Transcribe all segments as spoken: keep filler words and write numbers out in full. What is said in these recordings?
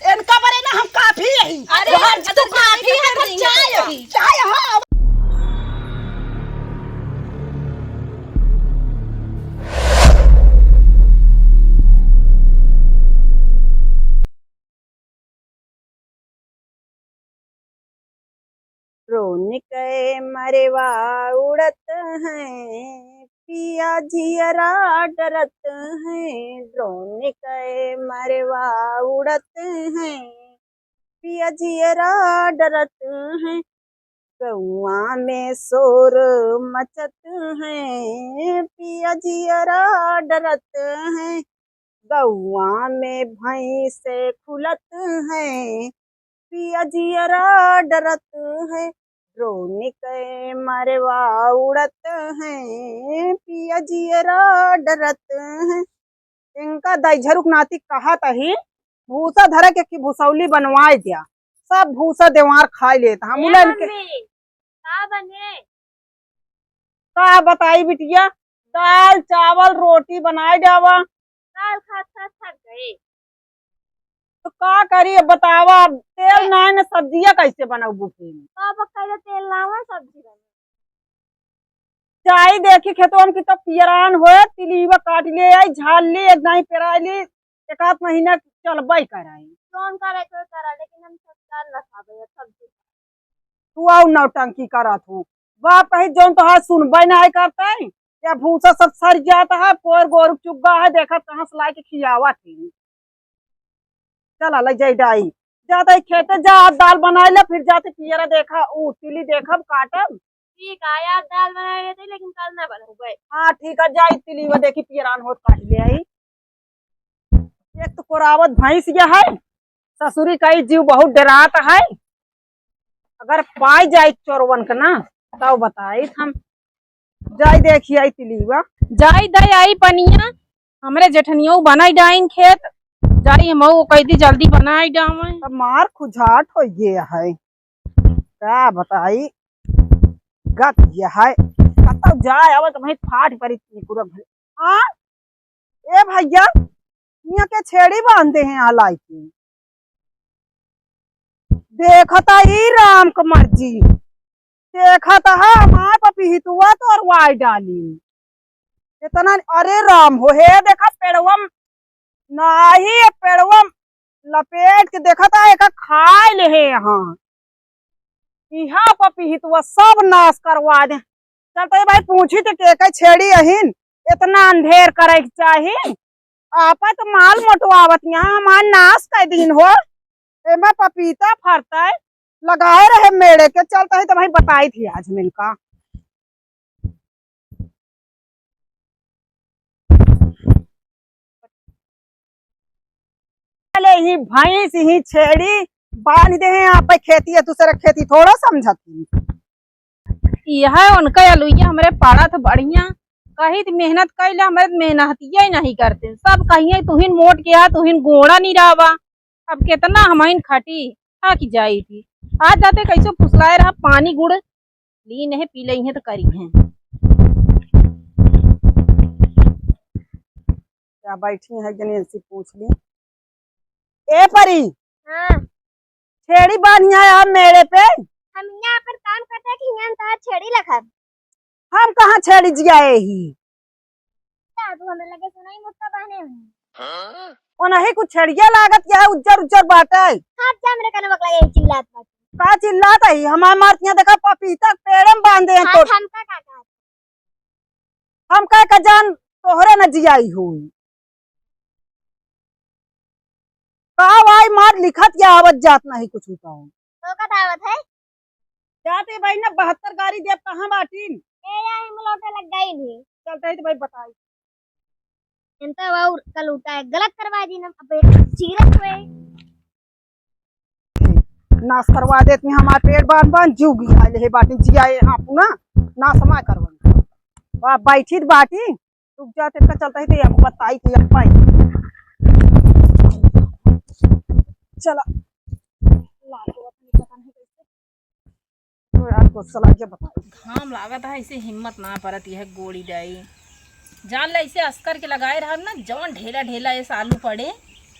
इनका बरे ना हम काफी यही। अरे, तोहार तू काफी है, चाय यही। चाय, हाँ। ड्रोन के मरवा उड़त हैं, पिया जियरा डरत हैं। ड्रोन के मरवा उड़त हैं, पिया जियरा डरत हैं। गौआ में शोर मचत हैं, पिया जियरा डरत हैं। गौआ में भैंस खुलत हैं, पिया जियरा डरत हैं। ड्रोन के मरवा उड़त हैं, पिया जियरा डरत हैं। इनका दइझरुक नाती कहत अही, भूसा धरे के कि भूसौली बनवाए द्या, सब भूसा देवार खाइ लेत। हम ए उलन के मम्मी, का बने? का बताई बिटिया, दाल, चावल, रोटी बनाइ डावा। दाल खात खात थक गए। तो का करी, अब बतावा, अब तेल ए- नाहीं न, सब्जिया कैसे बनउबू फिर? बाबा कहले तेल लावा, सब्जी बना। जाई देखी खेतवन की तो पियरान होए, तिलीवा काट ले आई, झाल ली, एक दाई पेराई ली, एक आध महीना चलबई कराई। जौन करे तो करा, लेकिन हम सब दाल ना खाबे, अब सब्जी। तू आउ नौटंकी करत हूँ। बाप कही जौन तोहार सुनबे नाहीं करते, या भूसा सब सर जात है, पोर गोरु चुग्गा है, देखा कहाँ से लाइके खियावत ही। चला, ले जाई डाई। जाते खेते जा, दाल बनाई ले, फिर जाते पियरा देखा, ऊ तिली देखब, काटब। ठीक है, आज दाल बनाए लेते, लेकिन कल ना बनाऊंगे। हाँ, ठीक है, जाई तिली वो देखी पियरान होत काट ले आई। एक तो कोरावत भैंस ये है, ससुरी का ई जीव बहुत डरात है। अगर पाई जाई चोरवन के ना, तब बताई हम। जाई देखी आई तिलीवा। जाई दे आई पनिया, हमरे जेठनियो बनाई डाइन खेत। जाई हमहू कह दी जल्दी बनाई डावे। तब मार खुजाट हो गया है, का बताई, गत ये है। कतौ जाए आवे तो वहीं फाट परी पूरा घर। आ, ए भैया, हियाँ के छेड़ी बांधे हैं यहाँ लाइके। देखत ई राम क मर्जी, देखत ह हमार पपीहितुआ तोरवाई डाली। इतना, अरे राम हो, हे देखा पेड़वा म-, नाही, ये पेड़वा म लपेट के देखत ह, एका खाए ले हे यहाँ। इहा पपीहितवा सब नाश करवा दे। चल तो ये भाई पूछी तो के के छेड़ी अहिन, इतना अंधेर करे के चाही। आपा तो माल मोटवावत यहाँ हमार नाश कर दीन हो। एमे पपीता फरता है, लगाए रहे मेड़े के, चलता है तो भाई बताई थी आज हम इनका। चले ही भैंस ही छेड़ी बांध दे हैं, आप खेती है, दूसरा खेती थोड़ा समझती। यह उनका अलुइया हमरे पड़त बढ़िया, कही त मेहनत कैले, हमरे मेहनतिया ही नहीं करते। सब कहिए तुहिन मोट के आ, तुहिन गोड़ा नहीं रहवा। अब कितना हमइन खटी, थक जाई थी। आ जाते कैसे फुसलाए रहा, पानी गुड़ ली नहीं पी लई हैं तो करी हैं। क्या बैठी है, जने इनसे पूछ ली। ए परी, हाँ। छेड़ी बांधिया है मेरे पे। हम यहाँ पर काम करते हैं कि यहाँ तार छेड़ी लखन। हम कहाँ छेड़ी जियाए ही? क्या तू हमें लगे सुनाई मुक्का बहने में? ओ नहीं, कुछ छेड़िया लागत क्या है, उज्जर उज्जर बाटे। हाथ जा मेरे कने बकला यही चिल्लात बाटे। का चिल्लात है? हमार मारतिया देखा पपीता के पेड़े में बांधे हैं हाथ तो। हमका का कहत? हम का का जान तोहरे न जियाई होई। का वाई मार लिखत या आवत जात नहीं कुछ होता हो। तो का आवत है? जाते भाई ना बहत्तर गाड़ी देव कहाँ बाटिन? ए या हम लोग लग गई नहीं। चलते ही तो भाई बताई। इनका वाऊ कल उठा है, गलत करवा दी ना, अब चीरत हुए। नाश करवा देत में हमार पेट बांध बांध जीव गिरा ले हे बाटी जिया ए हाँ पूना नाश हमार करवा। वाह बैठी त बाटी रुक जा तेरे का चलता ही तो ये बताई थी अब पाई। चला। लाल को अपनी पता नहीं कैसे। तो यार को सलाह के बताई। घाम लागत है ऐसे हिम्मत ना परत यह गोड़ी डाई। जान ले, ऐसे अस्तर के लगाए रहब ना, जौन ढेला ढेला ऐसे आलू पड़े,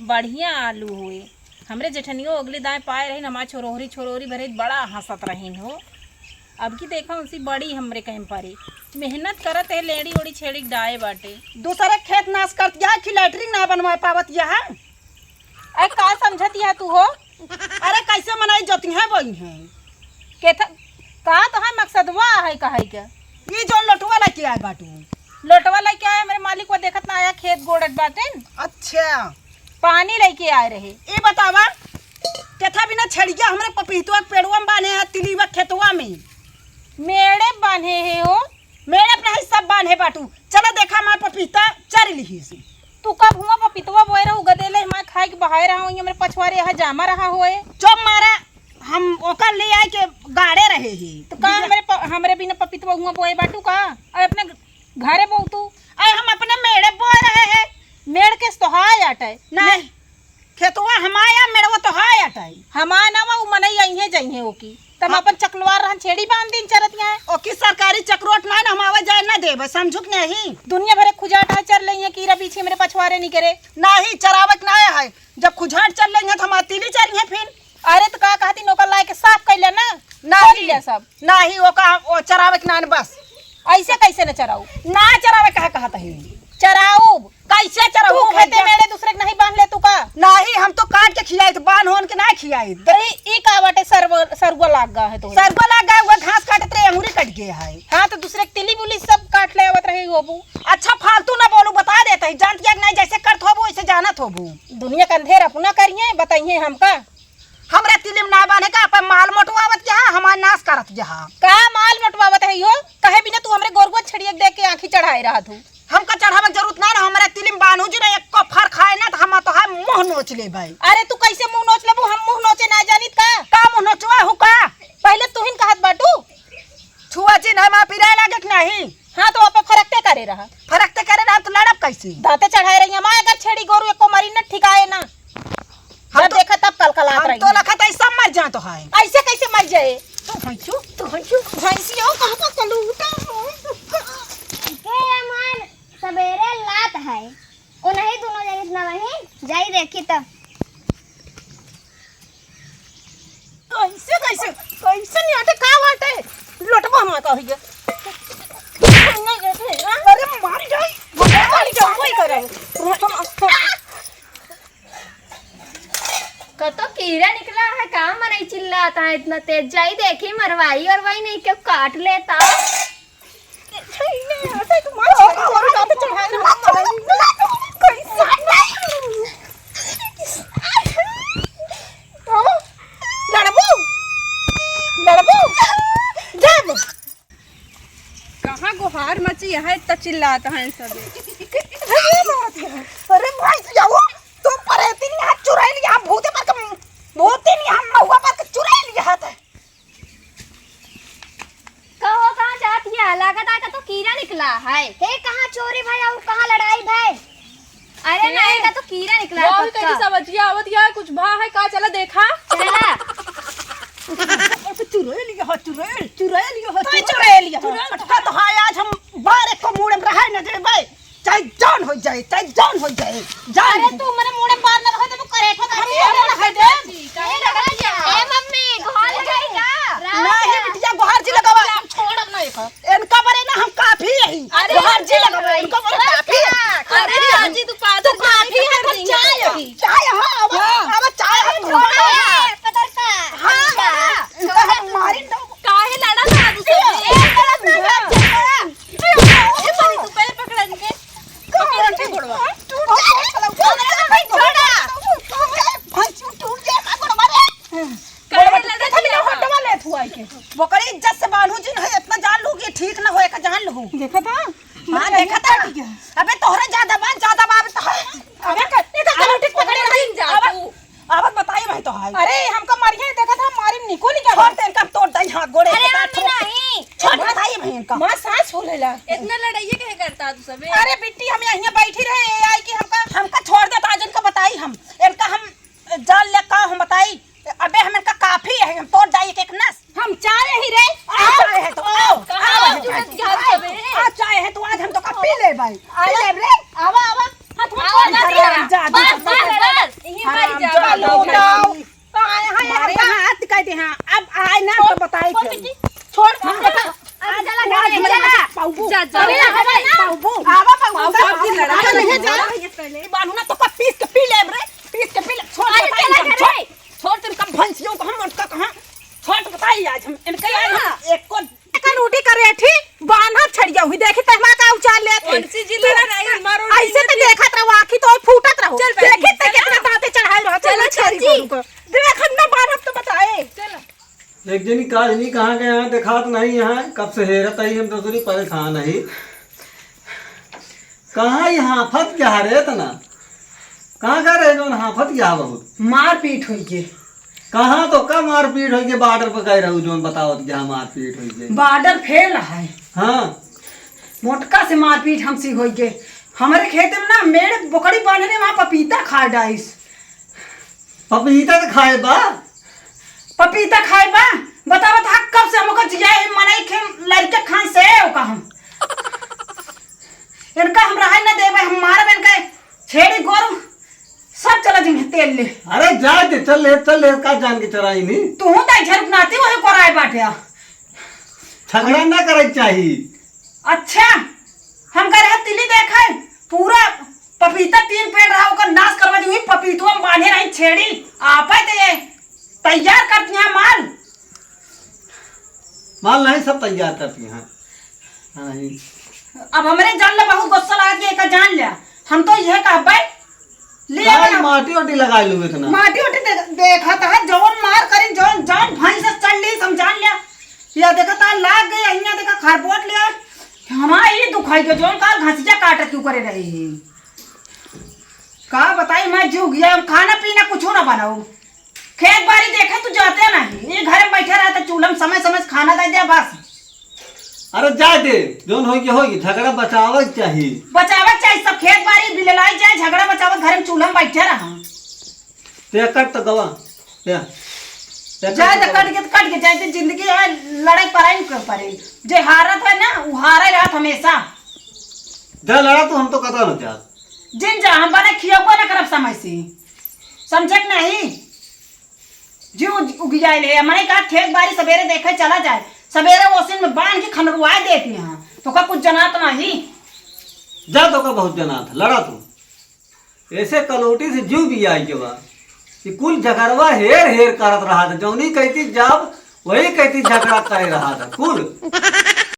बढ़िया आलू हुए। हमरे जेठनियो अगले दाएँ पाए रहिन, हमार छोरोहरी छोरोहरी भरे बड़ा हँसत रहिन हो। अब की देखा उनसी बड़ी हमरे कहीं परी। मेहनत करत है, लेड़ी ओड़ी छेड़ी के डाए बाटे। दूसरे खेत नाश करत यह कि लैट्रिन ना बनवा पावत यह। अरे का समझत यह तू हो? अरे कैसे मनाई जोती है बोई है? केथा, का तो है मकसदवा है कहे के? ये जो लोटवा लेके आए बाटू। लोटवा लेके आए, हमरे मालिक वो देखत ना आया, खेत गोड़त बाटेन। अच्छा। पानी लेके आए रहे। ये बतावा, केथा बिना छड़िया हमरे पपीतवा के पेड़वा में बान्हे है, तिलीवा खेतवा में। मेड़े बान्हे है हो। मेड़े अपना ही सब बान्हे बाटू। चला देखा, हमार पपीता चर लिही से। तू कब हुआ पपीतवा बोए रहू, गदेले हमार खाए के बहाए रहा हो, ये हमरे पछवारे यहाँ जामा रहा होए। चुप मारा, हम ओकर ले आए के गाड़े रहे ही। तो का हमरे प-, हमरे बिना पपीतवा हुआ बोए बाटू का? और अपने घरे बो तू। अरे हम अपने मेड़े बोए रहे हैं। मेड़ के सोहाय आटे। नहीं। खेतवा हमाया, मेड़वा तोहाय आटे। हमार ना, वो मनई अइहे जइहे ओकी। तब हाँ। अपन चकलवार रहन छेड़ी बांध दिन चरत यहाँ। ओकी सरकारी चकरोट ना, ना हम आवे जाए ना देबे, समझुक नहीं। दुनिया भरे खुजाट है चर ले, कीरा पीछे मेरे पछवारे नहीं करे। नहीं, चरावक ना है। जब खुजाट चर लेंगे तो हमार तिली चरिहे फिर। अरे तो का कहती, नौकर लाए के साफ कर ले ना। नहीं। खोल ले सब। नाही, ओका, ओ चरावे के नान बस। ऐसे कैसे न चराऊ? ना चरावे कहा कहत ही। चराऊ। कैसे चराऊ तू? खेते मेड़े दूसरे के नहीं बांध ले तू का? नाही, हम तो काट के खियाई, तो बांध होन के ना खियाई। अरे, ई का बाटे, सरव-, सरुआ लाग गा है तो। सरुआ लाग गा, वो घास काटत रहे, अंगूरी कट गया है। हाँ, तो दूसरे के तिली बुली सब काट ले आवत रहे होबू। अच्छा, फालतू ना बोलू, बता देत ही, जानत या कि नहीं, जैसे करत होबू, वैसे जानत होबू। दुनिया के अंधेर अपना करिए, बताइए हमका। हमरा तिलिम ना बान्हे का, अपन माल मोटवावत यहाँ, हमार नाश करत यहाँ। का माल मोटवावत है यो? कहे बिना तू हमरे गोरुआ छड़िया के देख के आँखी चढ़ाए रहा तू। हमका चढ़ावे के जरूरत ना ना, हमरा तिलिम बान्हू जी ना, एको फर खाए ना, तो हम तो है मुँह नोच ले भाई। अरे तू कैसे मुँह नोच लेबू? हम मुँह नोचे ना जानित का? का मुँह नोचवा हूँ का? पहले तू ही न कहत बाटू। छुआ चिन्ह हमार पिराए लागे कि नहीं? हाँ, तो आप फरकते करे रहा। फरकते करे रहा तो लड़ब कैसे? दांते चढ़ाए रही हमार, अगर छेड़ी गोरू एको मरी न ठिकाए ना। हम जब तो, देखा तब कलकलात हम रही। तो लखत है सब मर जाए तो है। ऐसे कैसे मर जाए? तू भैंसू, तू भैंसू। भैंसियो कहाँ का कलूटा हो? के हमार सबेरे लात है। ओ नहीं, दोनों जनित ना रही। जाई देखी त। कैसे, कैसे, कैसे नहीं आटे, का बाटे? लोटवा हमार का होइगा? अरे मार जाई, मार जाई, वही करे। कतो कीड़ा निकला है, का मनई चिल्लाता है इतना तेज? जाई देखी, मरवाई और वही नहीं, क्यों काट लेता? लड़बू? लड़बू? जब कहाँ गोहार मची है, त चिल्लात हैं सब। अरे भाई, जाओ, तू परेती नहीं, हाथ चुराई लिया, भूते पर के, भूते नहीं, हम महुआ पर के चुराई लिया हाथ। कहो, कहाँ जात हिया? लागत है का तो कीड़ा निकला है। हे, कहाँ चोरी भय और कहाँ लड़ाई भय? अरे हे, नहीं, का तो कीड़ा निकला है वो भी पक्का। कहीं सब्जिया आवत हिया, कुछ भा है का? चला देखा। चला। चुरैल यह, चुरैल, चुरैल यह, कोई चुरैल। चुरैल यह। चुरैल। अटका तो है, आज हम बार एक को मूड़े में रहे न देबे। चाहे जौन हो जाए, चाहे जौन हो जाए, जान अरे हो। तू मने मूड़े में बार न रहे तो तू करे ठो हम अरे ये ना है दे। काहे लगा दिया? ए मम्मी, गोहार लगाई का? नहीं बिटिया, गोहार जी लगावा। हम छोड़ब ना एक। इनका बरे ना हम काफी यही। अरे गोहार जी लगावा, इनका बरे काफी है। अरे अरे जी, तू पादर तू काफी है, हम चाय यही। चाय, हाँ, अब, हाँ। अब चाय हम छोड़ा। कदर का। हाँ, हाँ। इनका हम मारी तो। काहे लड़ा था तू सब? ए, लड़ा था। ए, परी, तू पहले पकड़ इनके। पकड़ इनके गोड़वा। टूट जाए। छोड़ा। भाई, टूट जाए, गोड़वा रे। काहे लड़ा था? होटवा लेत हुआ के। ओकरी इज्जत से बान्हू जी नहीं, इतना जान लू कि ठीक न होए का जान लू। देखा था? हाँ, देखा था। अबे तोहरे ज्यादा बात, ज्यादा बात तो है। अबे क-, एक करोटी पकड़े रही। जा अब, तू। अब बताई भाई तो है। अरे, हमका मारिए, देखा था, मारी निकल गया। छोड़ दे, इनका तोड़ दे, हाँ, गोड़े अरे, के साथ मम्मी, छोड़। नहीं। छोड़, बताई भाई इनका। माँ सांस हो लेला। इतना लड़ाई कहे करता तू सबे? अरे बिट्टी, हम यहीं बैठी रहे, ये आई कि हमका, हमका छोड़ दे, तो आज इनका बताई हम। इनका हम जान ले का हम बताई। अबे हम इनका काफी है, हम तोड़ डाई एक एक नस। हम चाय ही रे। आ चाय है तो आओ, कहाँ आओ, आओ, जुटत जात सबे? आ चाय है तो आज हम तो का पी ले। भाई, आ ले रे। आवा, आवा। हाथ में आवा, छोड़ दे। हरामजादी। बस, बस, बस। यहीं मर हरामजादी। जाओ। तो आए हैं, मारे हम हाथ कह दे, हाँ। अब आए ना तो बताए छोड़ फिर। दे, छोड़। हाँ, बता। आ, चला, आज चला, मजा चला। पाऊबू। जा, जा। चला, चला। पाऊबू। आवा, पाऊबू। पाऊबू, आवा, लड़ा आवा, के ले जा। जा। ये बांधू ना तो का पीस के पी ले रे। पीस के पी ले। छोड़, अरे, बताई चला, हम, चला। छोड़। छोड़, तेरे का भैंसियों को हम, उनका कहाँ? छोड़, बताई आज हम। इनके आज हम हाँ। एक को एका लूटी करे थी, बान्हब छड़िया हुई, देखी तहमा का उचार लेत है। कौन सी जी लड़ा रही है? मारो ऐसे नहीं तो लेती। देखत रहो, आँखी तो फूटत रहो। चल बहन, देखी ते चल। कितना दांते चढ़ाए रहो, चल चल छड़ी चाची। गोरू को। देखत ना बान्हब तो बताए। चल। एक जनी काज नहीं कहाँ गए हैं, देखात नहीं यहाँ, कब से हेरत आई हम तो थोड़ी परेशान है। कहाँ ये हाफत क्या रे इतना? कहाँ का रहे जौन हाफत क्या बहुत? मारपीट होई के। कहाँ तो का मारपीट होई के? बॉर्डर पर गए रहू जौन बतावत क्या मारपीट होई के? बॉर्डर फेल है। हाँ। मोटका से मारपीट हमसे होई के। हमारे खेत में ना मेड़ बोकड़ी बांधने वहाँ पपीता खा डाइस। पपीता तो खाए बा। पपीता खाए बा? बतावत हा कब से हमको जिया है, मनई के लड़के खान से ओका हम। इनका हम रहाई ना देबे, हम मारब इनका छेड़ी गोरू, सब चला जिंगे तेल ले। अरे जाए दे, चल ले, चल ले, का जान के चराई नहीं। तू तो झरुक नाती वही कोराए बाटे। झगड़ा ना करे के चाही। अच्छा, हम कह रहे तिली देखे, पूरा पपीता तीन पेड़ रहा, ओकर नाश करवा दी, वही पपीतवा में बांधे रही छेड़ी, आपे ते तैयार करती हैं माल। माल नहीं, सब तैयार करती हैं। हाँ, नहीं। अब हमरे जान ले बहुत गुस्सा लगा के एका जान लिया। हम तो यह कहबे, ले काई आवा। माटी ओटी लगा लू इतना। माटी ओटी दे-, देखा था, जौन मार करी, जौन, जौन भैंस से चल ली, हम जान लिया। या देखा था, लाग गई, अहिया देखा, खरपोट लिया। हमारा ही दुखाई के, जौन काल घसिया काटत क्यों करे रही। का बताई, मैं जीव गया, हम खाना पीना कुछ ना बनाऊ। खेत बारी देखे तू जाते नहीं, ये घर में बैठे रहता, चूल्हा में समय समय से खाना दे दे बस। अरे जा दे, जौन होई के होई, झगड़ा बचावे के चाही। बचावे के चाही, सब खेत बारी बिललाई जाए, झगड़ा बचावे, घर में चूल्हा में बैठे रहा। ते कट तो गवा, ते, ते कट जाए तो तो गवा। कट के, कट के जाए, ते जिंदगी है, लड़ाई पराई के परे। जे हारत है ना, वो हारे रहत हमेशा। जा लड़ा तू, हम तो कतरा न जा। जिन जा, हम बने खियबो ना करब समय से। समझे के नहीं? जीव उग-, उगियाइल है। हमरे का खेत बारी सबेरे देखे चला जाए, सबेरे ओसिन में बांध के खनरुआ देती हैं, तो का कुछ जनात नहीं। जा तो का बहुत जनात, लड़ा तू। ऐसे कलौटी से जीव भी आई के बा कि कुल झगड़वा हेर हेर करत रहा था, जौनी कहती जाब वही कहती झगड़ा करे रहा था कुल।